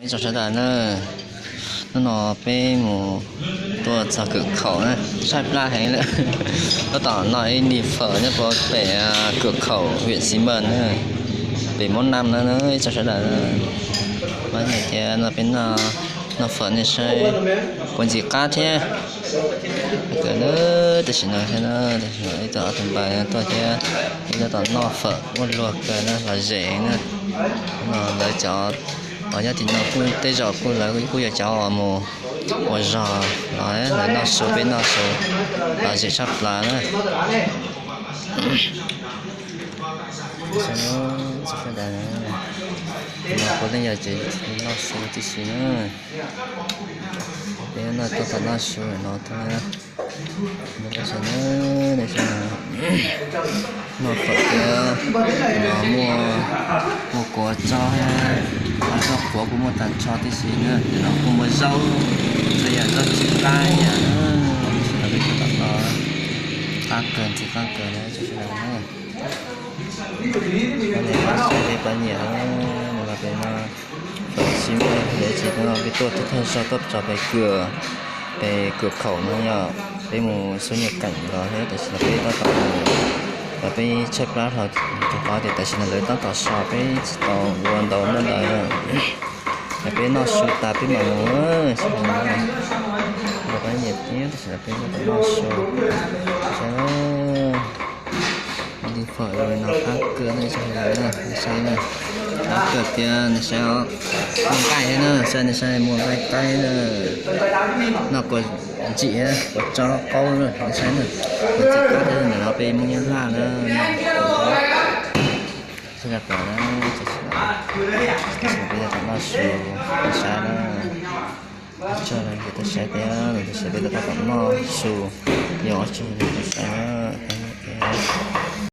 Ib tsoom sawv daws na, hnub no peb mus tuaj txog Kawm Khaum na, tshaib plab heev lawm. Tab tom noj ib lim fawm nyob puag pem Kawm Khaum, huyện Xi Măng na, pem Mab Nam na, ib tsoom sawv daws. Mas hais tias no peb noj fawm nej saib puas ntxim qab thiab. Kawm na, tam sim no thiab na, tam sim no ib tug ob tug npawg tuaj thiab, ib tab tom noj fawm ua luag kawg na, lom zem na. No lawv cov uas nyob tim no kuj tej zaum kuj lawv kuj yog cov uas mus ua zog los lawv noj su peb noj su, lom zem tshaj plaws na. Sawv daws, no puav leej yog tsev noj su tib si na. Peb noj tab tom noj su no thiab. Noj fawm thiab, no muaj, muaj kuav tsob, tsob kuav kuj muaj tag nrho tib si na, no kuj muaj zaub, tsuas yog zaub tsis qab ib yam na. Tam sim no peb tab tom noj, qab kawg ntxim qab kawg na tsoom sawv daws na. Peb pab nyiam na, no peb no, tam sim no peb tuaj thawj zog tuaj txog pem Kawm, pem Kawm Khaum no yog peb mus xub nyuag keem los thiab, tam sim no peb tab tom mus, peb tshaib plab hlo, rau qhov tias tam sim no lawv tab tom so peb tsis tau ua ntau noj ntawd. Peb noj su tas peb mam mus, pab nyiam thiab, tam sim no peb tab tom noj su. Li fawm no qab kawg nej saib na, nej saib na, qab kawg tiag nej saib os. Muaj nqaij thiab na, saib nej saib muaj nqaij qaib na, noj kuas ntsim thiab kuas tsob qaub na, nej saib na, kuas ntxim qab thiab. Ntawm no peb Hmoob Nyab Laj na, noj kuas, saib, peb tab tom noj su, nej saib na. Ib tsoom sawv daws, nej saib tias, nej saib peb tab tom noj su, yog ib tsoom sawv daws nej saib na.